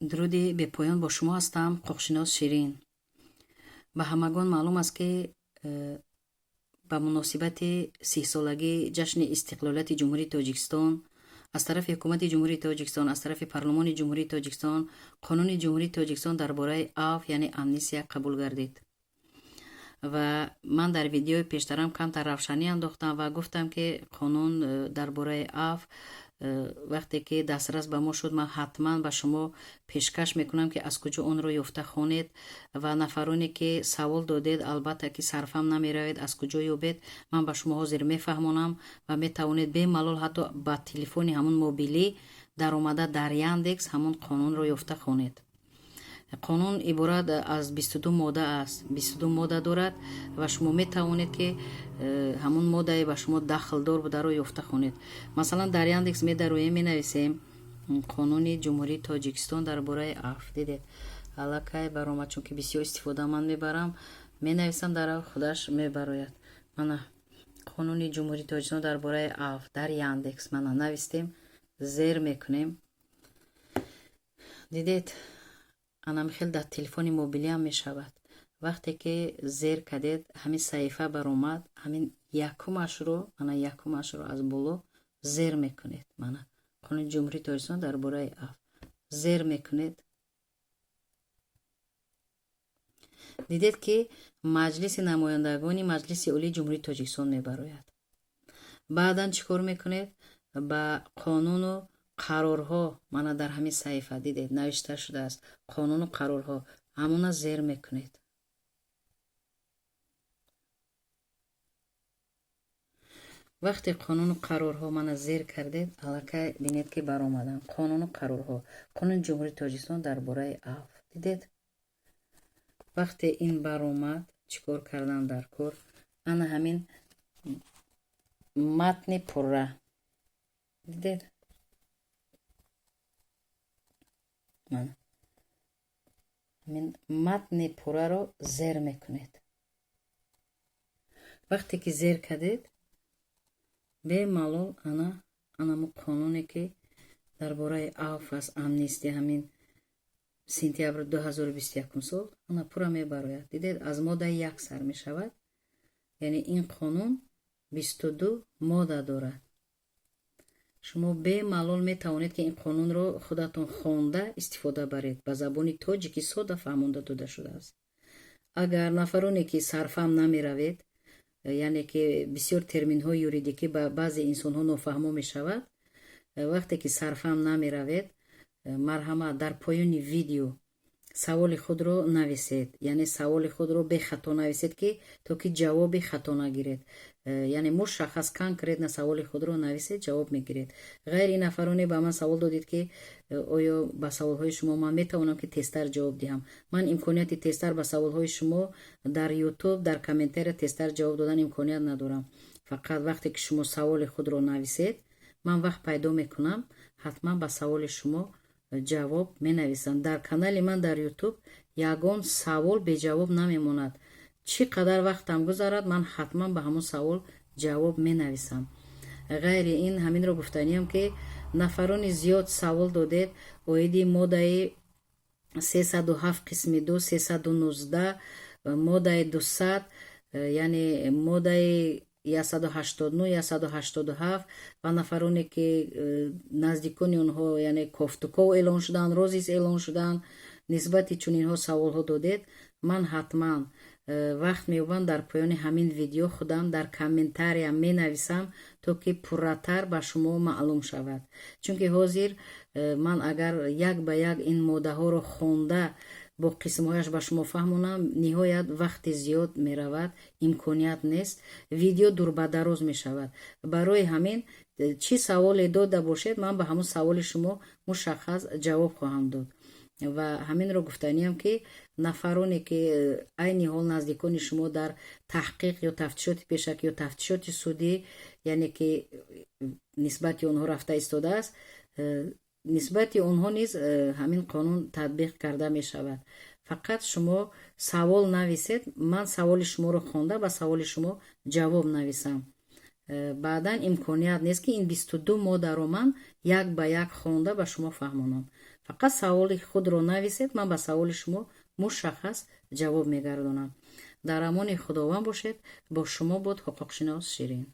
Дуруди бепоён, бо шумо ҳастам, ҳуқуқшинос Ширин. Ба ҳамагон маълум аст, ки ба муносибати 30-солагии ҷашни истиқлолияти Ҷумҳурии Тоҷикистон аз тарафи Ҳукумати Ҷумҳурии Тоҷикистон, аз тарафи Парлумони Ҷумҳурии Тоҷикистон Қонуни Ҷумҳурии Тоҷикистон дар бораи афв, яъне амнистия, қабул гардид. Ва ман дар видеои пештарам камтар равшанӣ андохтам ва гуфтам, ки қонун дар бораи афв вақте ки дастрас ба мо шуд, ман ҳатман ба шумо пешкаш мекунам, ки аз куҷо онро ёфта хонед. Ва нафароне ки савол додед, албатта ки сарфам намеравед, аз куҷо ёбед, ман ба шумо ҳозир мефаҳмонам ва метавонед бемалол ҳатто ба телефони ҳамун мобилӣ даромада, дар Яндекс ҳамун қонунро ёфта хонед. Қонун иборат аз 22 модда аст, 22 модда дорад ва шумо метавонед, ки ҳамун моддае ба шумо дахлдор бударо ёфта хонед. Масалан, дар Яндекс медароем, менависем «Қонуни Ҷумҳурии Тоҷикистон дар бораи афв». Дидед, аллакай баромад, чунки бисёр истифода ман мебарам. Менависам, дар худаш мебарояд. Мана, «Қонуни Ҷумҳурии Тоҷикистон дар бораи афв» дар Яндекс, мана, навистем, зер мекунем. Дидед, анами хел дар телефони мобилиам мешавад. Вақте ки зер кардед, ҳамин саҳифа баромад. Ҳамин якумашро, ана, якумашро аз боло зер мекунед. Мана, «Қонуни Ҷумҳурии Тоҷикистон дар бораи афв» зер мекунед. Дидед, ки Маҷлиси намояндагони Маҷлиси Олии Ҷумҳурии Тоҷикистон мебарояд. Баъдан чӣ кор мекунед? Ба қонуну қарорҳо, мана, дар ҳамин саҳифа, дидед, навишта шудааст «Қонуну қарорҳо», ҳамона зер мекунед. Вақте «Қонуну қарорҳо», мана, зер кардед, аллакай бинед, ки баромаданд қонуну қарорҳо, «Қонуни Ҷумҳурии Тоҷикистон дар бораи афв». Дидед, вақте ин баромад, чӣ кор кардан дар кор? Ана ҳамин матни пурра, дидед, мана, ҳамин матни пурраро зер мекунед. Вақте ки зер кардед, бемалол ана анамо қонуне ки дар бораи афв аст, амнистия, ҳамин сентябри 2021 сол, ана, пурра мебарояд. Дидед, аз моддаи 1 сар мешавад, яъне ин қонун 22 модда дорад. Шумо бемалол метавонед, ки ин қонунро худатон хонда истифода баред. Ба забони тоҷики сода фаҳмонда дода шудааст. Агар нафароне ки сарфаҳм намеравед, яъне ки бисёр терминҳои юридикӣ ба баъзе инсонҳо нофаҳмо мешавад, вақте ки сарфаҳм намеравед, марҳамат, дар поёни видео саволи худро нависед, яъне саволи худро бехато нависед, ки то ки ҷавоби хато нагиред. Яъне мушаххас, конкретно саволи худро нависед, ҷавоб мегиред. Ғайри нафароне ба ман савол додед, ки оё ба саволҳои шумо ман метавонам, ки тезтар ҷавоб диҳам. Ман имконияти тезтар ба саволҳои шумо дар Ютуб дар комментария тезтар ҷавоб додан имконият надорам. Фақат вақте ки шумо саволи худро нависед, ман вақт пайдо мекунам, ҳатман ба саволи шумо ҷавоб менависам. Дар канали ман дар Ютуб ягон савол беҷавоб намемонад. Чӣ қадар вақтам гузарад, ман ҳатман ба ҳамон савол ҷавоб менависам. Ғайри ин, ҳаминро гуфтаниям, ки нафарони зиёд савол додед оиди моддаи 307 қисми 2, 319, моддаи 200, яъне моддаи 189, 187 ва нафароне ки наздикони онҳо, яъне, кофтуков эълон шуданд, розыск эълон шуданд, нисбати чунинҳо саволҳо додед. Ман ҳатман вақт меёбам, дар поёни ҳамин видео худам дар комментария менависам, то ки пурратар ба шумо маълум шавад, чунки ҳозир ман агар як ба як ин моддаҳоро хонда, бо қисмҳояш ба шумо фаҳмонам, ниҳоят вақти зиёд меравад, имконият нест, видео дурбадароз мешавад. Барои ҳамин, чӣ саволе дода бошед, ман ба ҳамон саволи шумо мушаххас ҷавоб хоҳам дод. Ва ҳаминро гуфтаниям, ки нафароне ки айни ҳол наздикони шумо дар таҳқиқ ё тафтишоти пешакӣ ё тафтишоти судӣ, яъне ки нисбати онҳо рафта истодааст, нисбати онҳо низ ҳамин қонун татбиқ карда мешавад. Фақат шумо савол нависед, ман саволи шуморо хонда, ба саволи шумо ҷавоб нависам. Баъдан имконият нест, ки ин 22 моддаро ман як ба як хонда ба шумо фаҳмонам. Фақат саволи худро нависед, ман ба саволи шумо мушаххас ҷавоб мегардонам. Дар амони Худованд бошед. Бо шумо буд ҳуқуқшинос Ширин.